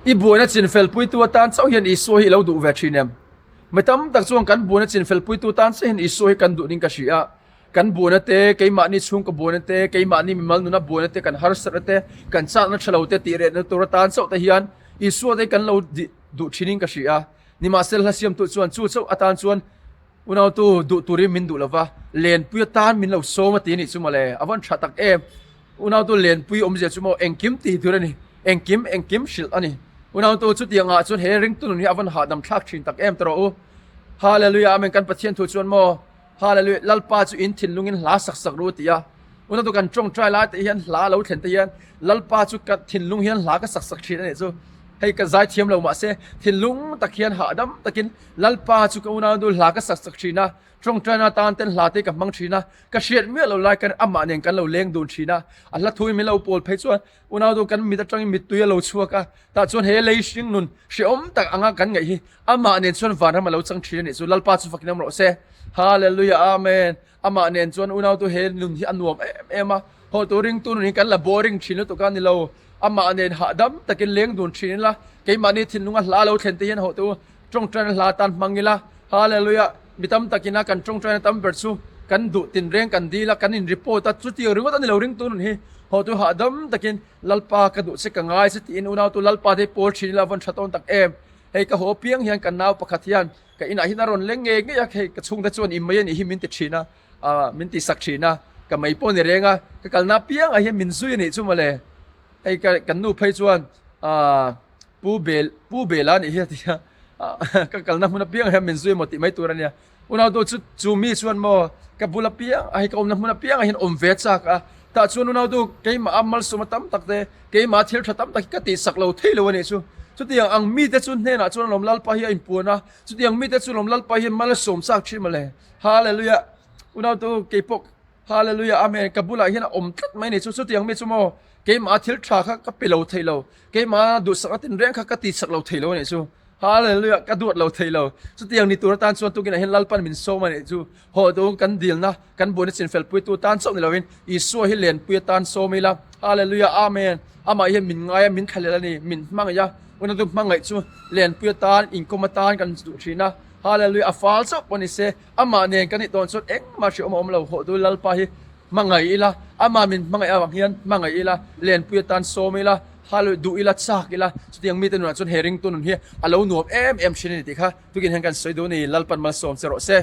I buaina chinfelpuitu atan chauh hian Isua hi i lo duh ve thin em? Mi tam tak chuan kan buaina chinfelpuitu tan chiah hian Isua hi kan duh ning ka hria a. Kan buaina te, keimahni chhungkaw buaina te, keimahni mimal nuna buaina te, kan harsatna te, kan chakna tha lo te tih rehna tur atan chauh te hian Isua te hi kan lo duh thinin ka hria a. Nimahsela hla siamtu chuan chu chauh atan chuan Unautu duh turin min duh lova, lenpui atan min lo sawm a ti a nih chu mawle, a vawn tha tak em. Unautu lenpui awmzia chu maw engkim tih tur a ni, engkim engkim hrilh a ni. Unautu chutiang ah chuan he ringtu nun hi a vawn hahdam thlak thin tak em tawh rawh u. Hallelujah Amen kan Pathian thu chuan maw Hallelujah Lalpa chu in thinlungin hla sak sak ru a ti a. Unautu kan tawngtai lai te hian hla lo thlen te hian Lalpa chu ka thinlung hian hla ka sak sak thin a nih chu. Hei ka zaithiam lo mahse thinlung tak hian hahdam takin Lalpa chu ka unau nu hla ka sak sak thin a, tawngtaina atan ten hla te ka hmang thin a, ka hriat miah lo lai kan amah nen kan lo leng dun thin a, a hla thuin min lo pawl phei chuan unau nu kan mit atangin mittui a lo chhuak a, tah chuan he lei hring nun hrehawm tak anga kan ngaih hi amah nen chuan vanram a lo chang thin a nih chu Lalpa chu fakin awm rawh se. Hallelujah Amen. Amah nen chuan unautu he nun hi a nuam em em a, hawtu ringtu nun hi kan la boring thin lutuk a ni lo. Amah nen hahdam takin leng dun thin ila, keimahni thinlunga hla lo thlen te hian hawtu tawngtaina hla tan hmang ila. Hallelujah! Mi tam takin a kan tawngtaina tam ber chu kan duh tinreng kan dil a, kan in report a, chutiang ringawt a ni lo ringtu nun hi. Hawtu hahdam takin Lalpa ka duh che ka ngai che tiin unautu Lalpa te hi pawl thin ila a vawn tha tawn tak em. Hei ka haw piang hian kan nau pakhat hian Ka inah hian a rawn leng ngei ngei a, hei ka chhungte chuan i mei a nih hi min ti thin a, ah min ti sak thin a, ka mei pawh a ni reng a, ka kalna apiangah hian min zui a nih chu mawle. Hei ka kan nu phei chuan ah Pu Bel Pu Bela a nih hi a ti a, ka kalna hmun apiangah hian min zui emaw tih mai tur a nia. Unautu chu chu mi chuan maw ka bul apiang hei ka awmna hmun apiangah hian awm ve chak a, tah chuan unautu keimah a malsawm a tam tak te, keimah thil tha tam tak hi ka tihsak lo thei lo a nih chu. Chutiang ang mite chu hnenah chuan alawm Lalpa hi a inpuan a, chutiang mite chu alawm Lalpa hian mal a sawm chak thin mawle. Hallelujah! Unautu keipawh Hallelujah Amen ka bulah hian a awm tlat mai a nih chu. Chutiang mi chu maw keimah thil tha kha ka pe lo thei lo, keimah duhsakna tinreng kha ka tihsak lo thei lo a nih chu. Hallelujah! Ka duat lo thei lo. Chutiang ni tur atan chuan tukinah hian Lalpan min sawm a nih chu. Haw duh kan dilna, kan buaina chinfelpuitu tan chauh ni loin Isua hi lenpui atan sawm ila. Hallelujah! Amen! Amah hian min ngai a, min thlahlel a ni, min hmangaih a. Unatu hmangaih chu lenpui atan, inkawm atan kan duh thin a. Hallelujah! A fal chauh pawh ni se, amah nen kan nih tawn chuan engmah hriawm a awm lo. Haw duh Lalpa hi hmangaih ila, amah min hmangaih avang hian hmangaih ila, lenpui atan sawm ila. Hallelujah duh ila chak ila chutiang mite nunah chuan he ringtu nun hi a lo nuam em em thin a ni tih kha tukin hian kan sawi duh a ni Lalpan malsawm che rawh se.